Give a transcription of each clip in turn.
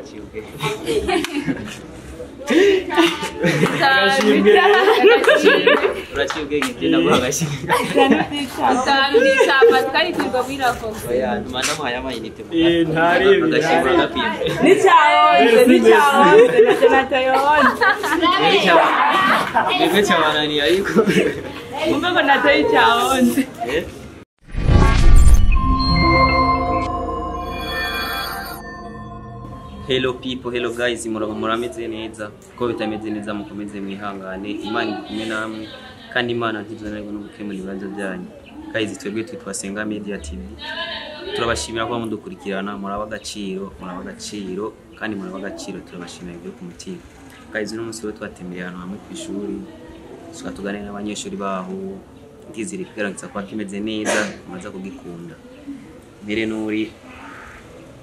Uraciye ubwenge njye ndaguha agashimwe. Bitanu n'icyapa twari twirirwa muri rafonse. Oya, ntuma ndamuhaye amayinite mu Ntari agashimwe uragapima. N'icyahonze n'icyahonze ntacyo natayonze. Mwebwe cyabananiye ariko. Mwumve ngo nataye icyahonze. Eh? Hello people, hello guys, muraho murameze neza. Ko bitameze neza mukomeze mwihangane. Imana iri kumwe namwe kandi Imana ntizonanirwa no gukemura ibibazo byanyu. Guys, twebwe twitwa Senga Media TV. Turabashimira kuba mudukurikirana, muraba agaciro, muraba agaciro kandi muraba agaciro, turabashimira ibyo ku mutima. Guys, uno munsi rero twatembereye ahantu hamwe ku ishuri, tukaba tuganira n'abanyeshuri baho, ndizera ikigaragaza ko kimeze neza, mumaze kugikunda. Mbere n'uri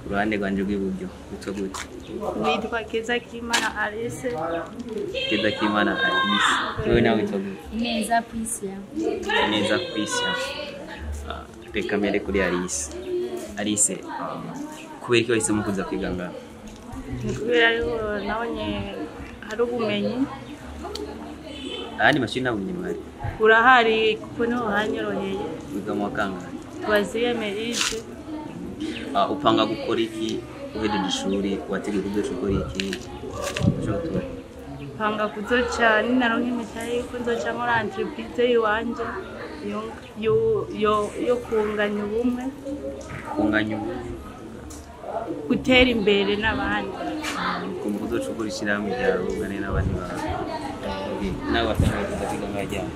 ku ruhande rwanje rw'iburyo, witwa gute? Nitwa Keza Kimana Alice. Keza Kimana Alice. Wewe nawe witwa gute? Neza Prisia. Neza Prisia. Reka mbere kuri Alice. Alice, kubera iki wahisemo kuza kwiga ngaha? Ni kubera ariho nabonye hari ubumenyi. Ayandi mashuri nta bumenyi buhari. Burahari kuko niho hanyoroheye. Wiga mu wa kangahe? Troisième Ige. Upanga gukora iki uhejeje ishuri? Wateguye kuzoca ukora iki? Ushobora kutubwira? Panga kuzoca ninaronka imitahe yuko nzoca nkora entreprise yiwanje yo kunganya ubumwe, Kunganya ubumwe, gutera imbere n'abandi. Ugomba kuzoca ukora ishyirahamwe ryawe ungane n'abandi bantu. Okay. Nawe watanguye kuza kwiga ngaha ryari?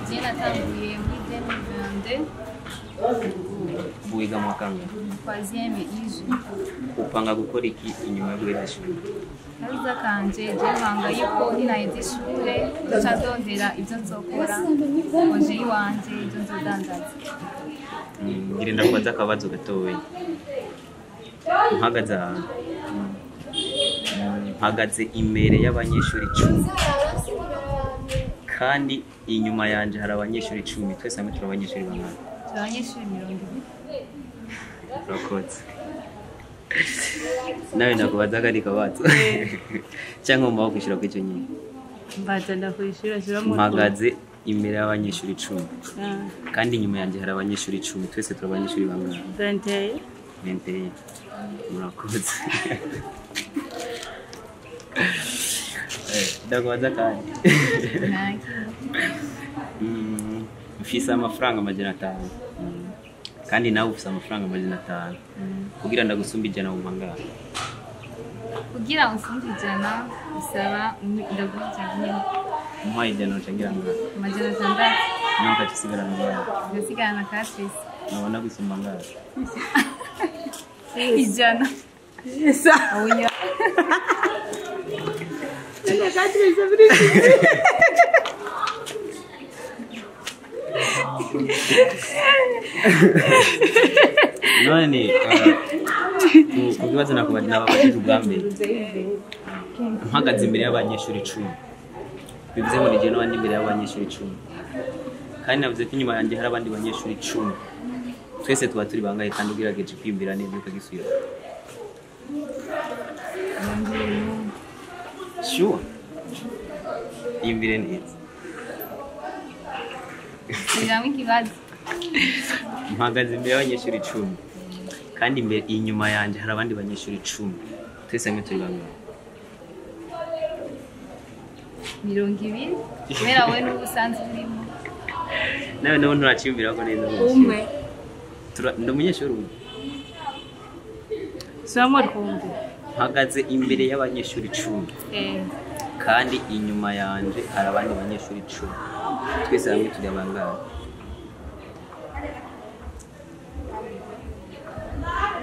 Je natanguye muri 2022. Ubu wiga mu wa kangahe? Troisième Ige. Upanga gukora iki inyuma yo guheza ishuri? Karuza kanje je mpanga yuko ninaheza ishure nzoca ndondera ivyo nzokora projet yiwanje ivyo nzodandaza. Ngira ndakubaza akabazo gatoya. Mpagaze ahantu, mpagaze imbere y'abanyeshuri 10 kandi inyuma yanje hari abanyeshuri 10, twese hamwe turi abanyeshuri bangana. Turi abanyeshuri 20. Urakoze. Nawe ndakubaza akandi kabazo cyangwa mbaho kwishyura kuri icyo nyine? Mbaza ndakwishura shiramo. Mpagaze imbere y'abanyeshuri 10 kandi inyuma yanjye hari abanyeshuri 10, twese turi abanyeshuri bangana. 21. 21. Murakoze. Ndakubaza kandi. Mfise amafaranga 500 kandi nawe ufise amafaranga 500, kugira ndagusumba 100 wumva angahe? Kugira usumbe 100 bisaba ndaguha 100 nyene. Umuhaye 100 uca ngira angahe? 600. Nawe ugaca usigarana angahe? Ngasigarana 400. Nabona gusumba angahe? 100. Oya. None ku kibazo nababajije ubwa mbere, mpagaze imbere y'abanyeshuri 10, bivuze ngo nije n'abandi imbere y'abanyeshuri 10, kandi navuze ko inyuma yanjye hari abandi banyeshuri 10, twese tuba turi bangahe? Kandi ugerageje kwimbira neza ukagisubira. Sure, imbire neza. Subiramwo ikibazo. Mpagaze imbere y'abanyeshuri 10 kandi imbere inyuma yanjye hari abandi banyeshuri 10, twese hamwe turi bangahe? 20 kubera wowe n'ubu usanzwe urimo. Nawe nawe nturaciyumvira ko neza. Umwe. Ndi umunyeshuri umwe. Shiramo twumve. Mpagaze imbere y'abanyeshuri 10 kandi inyuma yanje hari abandi banyeshuri 10, twese hamwe turi bangahe?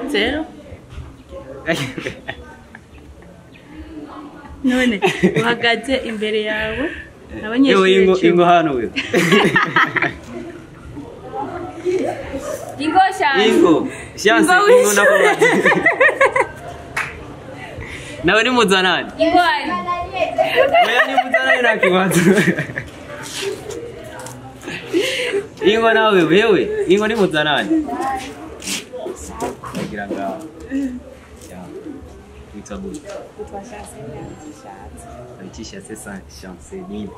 0. None uhagaze imbere yawe abanyeshuri ingo ingo hano wewe. Ingo shanse. Ingo shanse ingo ndakubaza. Nawe ni muzanani? Ingo ari. Oya ni muzanani nta kibazo. Ingo nawe wewe, ingo ni muzanani? Ndagira ngaho. Ya. Witwa gute? Nitwa Chanceline Gishatse. Gishatse Chanceline.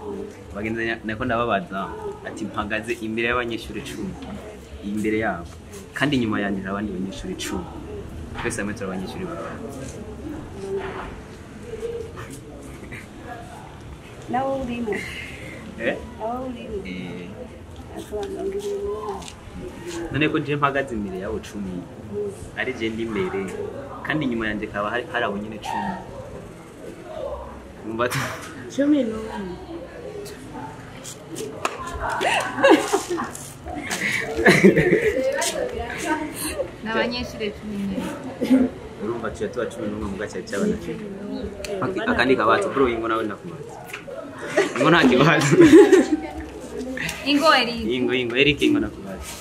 Bagenzi nako ndababaza ati mpagaze imbere y'abanyeshuri 10 imbere yabo kandi inyuma yanjye hari abandi banyeshuri 10. Twese hamwe turi abanyeshuri babiri. Nawe urimo? Nawe urimo? None ko je mpagaze imbere yabo 10 ari je ndi imbere kandi inyuma yanjye kaba hari abo nyine 10. Umva 11. N'abanyeshuri 11. Urumva tuya tuba 11 mu gace cy'abana. Akandi kabazo bro ingo nawe ndakubaza. Ingo nta kibazo. Ingo Eric. Ingo Eric ingo nakubaza.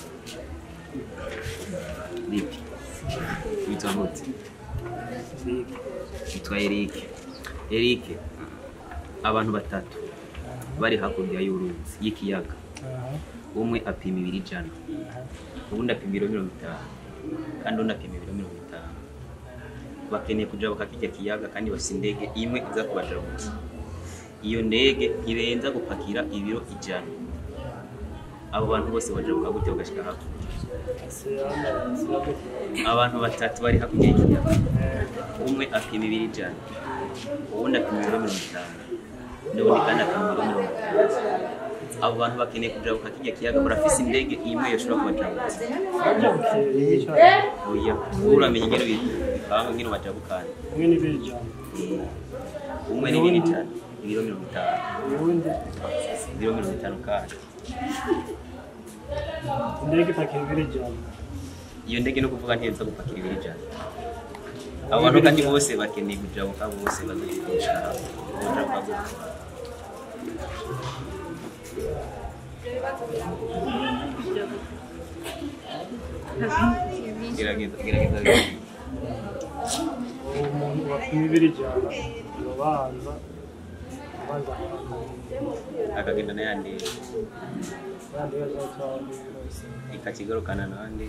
Lipi. Witwa gute? Witwa Eric. Eric abantu batatu bari hakurya y'uruzi y'ikiyaga. Umwe apima ibiro 100. Uwundi apima ibiro 50. Kandi undi apima ibiro 50. Bakeneye kuja bakakijya kiyaga kandi bafise indege imwe iza kubajabutsa. Iyo ndege ntirenza gupakira ibiro 100. Abo bantu bose bajabuka gute bagashika hakurya? Abantu batatu bari hakurya y'ikiyaga. Umwe apima ibiro 100. Uwundi apima ibiro 50. N'uwundi kandi apima ibiro 50. Abo bantu bakeneye kujabuka kijya kiyaga barafise indege imwe yoshobora kubajabutsa. Oya, uramenye ingene bipanga ingene bajabukana. Umwe ni ibiro 100. Umwe ni ibiro 100, ibiro 50. Uwundi ibiro 50 kandi. Indege ipakira ibiro 100. Iyo ndege no kuvuga ntiyenza gupakira ibiro 100. Abo bantu kandi bose bakeneye kujabuka bose bazoshika. Kujabuka gute? Gerageza. Umuntu bapima ibiro 100 yobanza akagenda n'ayandi ikakigarukana n'andi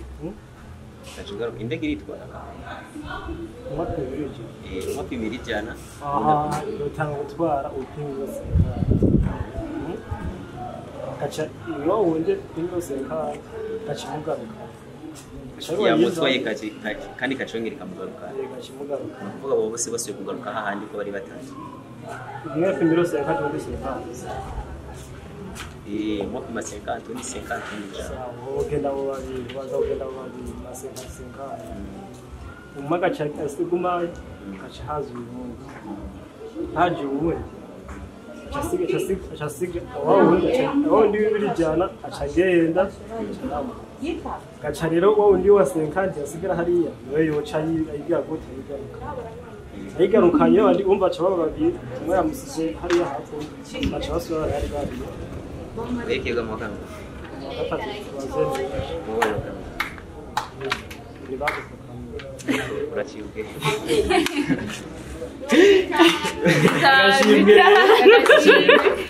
ikakigaruka indege iritwara umwe apima ibiro 100. Umwe apima ibiro 100. Aha yotanga gutwara upima ibiro 50. Kacha iyo wundi ibiro 50 kaca imugaruka. Yamutwaye kandi kacongera ikamugaruka. Ikacimugaruka. Ni ukuvuga abo bose basubiye kugaruka hahandi ko bari batatu. Umwe apima ibiro 50 undi 50. Umwe apima 50 undi 50 undi 100. Ugenda abo babiri baza kugenda abo babiri ba 50 50. Umwe agaca asigumayo agaca haza uwundi. Haje uwundi aca wa wundi w'ibiro 100 aca agenda gaca rero wa wundi wa 50 yasigara hariya niwe yoca ayigira gute ayigaruka ayigarukanye abandi umva aca baba babiri umwe yamusize hariya hakurya baca basubira bari babiri. Wekega mu wa gatatu uraciye ubwenge.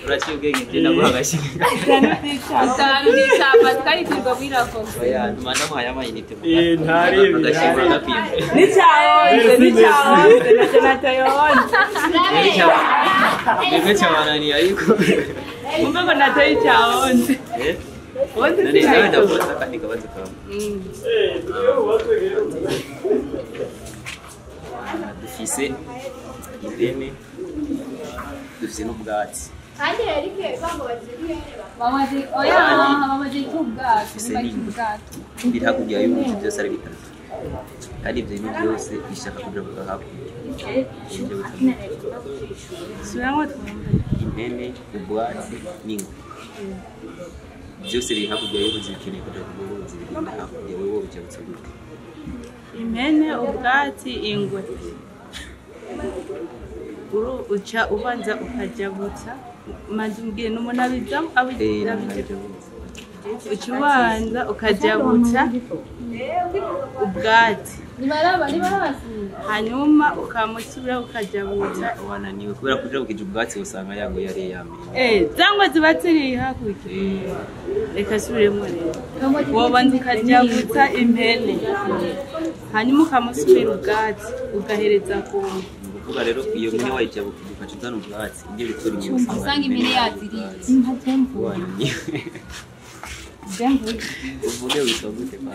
Uraciye ubwenge je ndaguha agashimwe. 5 n'icapa twari twirirwa mwirakoze. Oya ntuma ndamuhaye amayinite mu ntari agashimwe agapima. Nicaonze nicaonze natayonze. Nibwo cyabananiye ariko. Umva ngo nataye icaonze. Onze None nawe ndakubaza kandi kabazo kawe. Dufise impene, dufise n'ubwatsi. Oya bamaze ubwato Biri hakurya y'uruzi byose ari bitatu. Kandi ibyo bintu byose bishaka kujabuka hakurya. Ibyo bitatu. Subiramo twumve. Impene, ubwatsi n'ingwe. Byose biri hakurya y'uruzi bikeneye kujabuka uruzi bigenda hakurya wowe bijabutse gute? Impene, ubwatsi, ingwe. Uru uca ubanza ukajabutsa manzi mbwiye n'umuntu abijamo uca ubanza ukajabutsa ubwatsi hanyuma ukamusubira ukajabutsa. Wananiwe kubera kujabukije ubwatsi usanga yango yari yamenye. Zangwa ziba ziri hakurya. Reka subiremo rero. Wobanza ukajabutsa impene hanyuma ukamusubira ubwatsi ugahereza ku Kuvuga rero iyo mpene wayijabukije ukaca uzana ubwatsi ibyo bitora inyuma usanga impene yaziriye. Uvuge witwa gute kwa?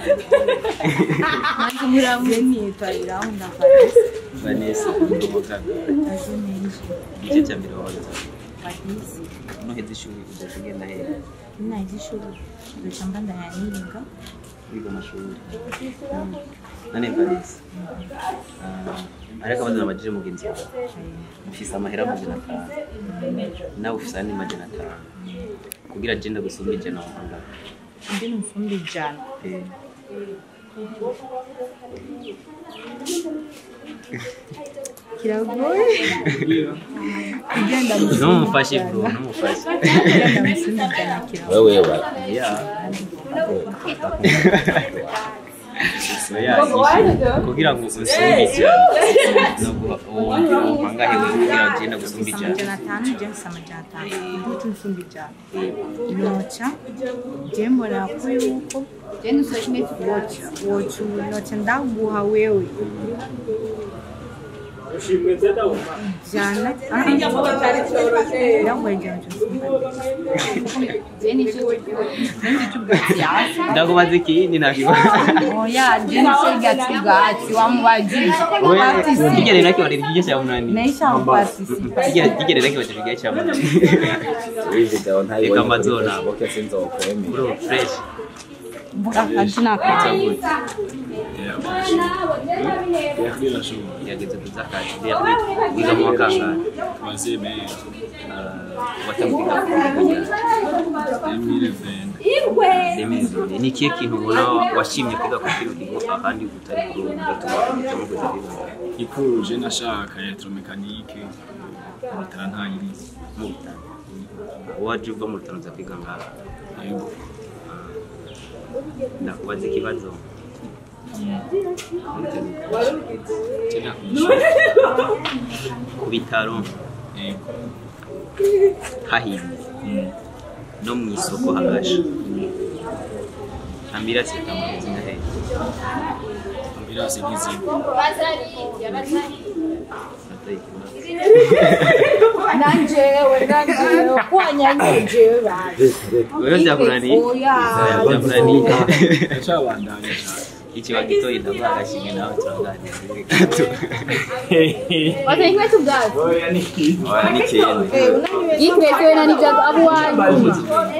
Nanjye muramuzi. Nitwa Irankunda Vanessa. Vanessa umugaga. Igice cya mbere wabanza. Nuheze ishuri uzoca ugenda hehe? Naheze ishuri nzoca mbandanya niga. Wiga amashuri. None Vanessa. Ariko akabazo nabajije mugenzi wawe. Mfise amahera 500. Nawe ufise andi 500. Kugira je ndagusumba 100 wangana. Ndi nusumba 100. Kiragoye. Kugenda Ntumufashe bro, ntumufashe. Wewe wewe. Yeah. Kugira ngo usumbe 100. No uwangahe kugira je ndagusumba 100. 500 je mfise 500. Ndutu nsumba 100. Noca je mbona ko yuko Je nusura kimwe cy'ubwatsi. Wocu noca ndaguha wewe. Jana Ndakubaza ikindi ntakibazo. Oya, je nusura cy'ubwatsi wamubajije. Kigere nakibajije igice cya munani. Naisha uparticipa. Kigere nakibajije igice cya munani. Iyi video ntayibonye. Reka Amazona. Okay, sinzokwemera. Bro, fresh. Mvuga akazina kawe. Yageze kuzakaje. Wiga mu wa kangahe? Watangiye kwiga ni ikihe kintu ubona washimye kwiga ku kino kigo ahandi utari kugatuma uhitamo kuza kwiga? Ikuje nashaka electromécanique Rutana ntayirize. Mu Rutana. Waje uva mu Rutana uza kwiga ngaha? Yego. Ndakubaza ikibazo. Ku bitaro hahiye no mu isoko hagasha ambirasi itamugeze hehe? Ambirasi ntiziba. Nanjewe kwanyanyejewe baje. Wewe byakunaniye? Byakunaniye. Ndacabandanya cyane. Iki wagitoye ndavuga agashimwe nawe turaganira. Wacha kimwe cy'ubwatsi. Oya ni Oya ni kende. Ikwete we nani byago abo wanyu.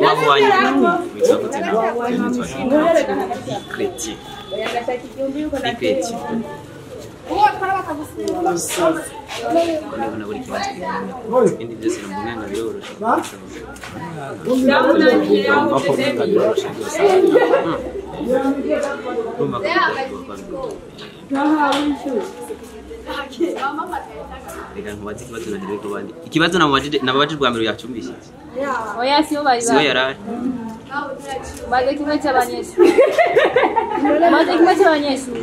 Wabo wanyu. Witwa gute nawe? Nitwa Chrétien. Chrétien. Ndabona buri kibazo kimwe. Ibindi byose numva ngo biroroshe. Urumva ko umenga biroroshe rwose. Urumva ko reka nkubaze ikibazo naherewe ku bandi. Ikibazo nababajije bwa mbere yacumbishije. Oya siyo bari Siyo yarari. Baze kimwe cy'abanyeshuri. Baze kimwe cy'abanyeshuri.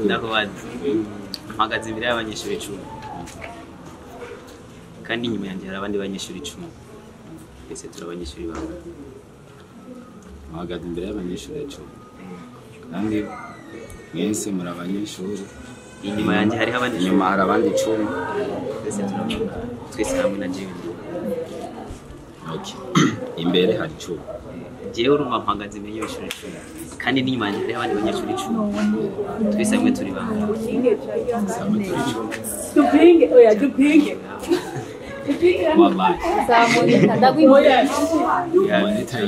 Ndakubaza. Mpagaze imbere y'abanyeshuri 10. Kandi inyuma yanjye hari abandi banyeshuri 10. Twese turi abanyeshuri bamwe. Mpagaze imbere y'abanyeshuri 10. Kandi mwese muri abanyeshuri. Inyuma yanjye hariho abandi inyuma hari abandi 10. Twese turabangana. Twese hamwe na jewe. Okay. Imbere hari 10. Jewe urumva mpagaze imbere y'abanyeshuri 10. Kandi n'inyuma yanjye hariho abandi banyeshuri 10. Twese hamwe turi bamwe. Dupinge, oya dupinge. Wallahi. Sawa, ndagwimba. Manita.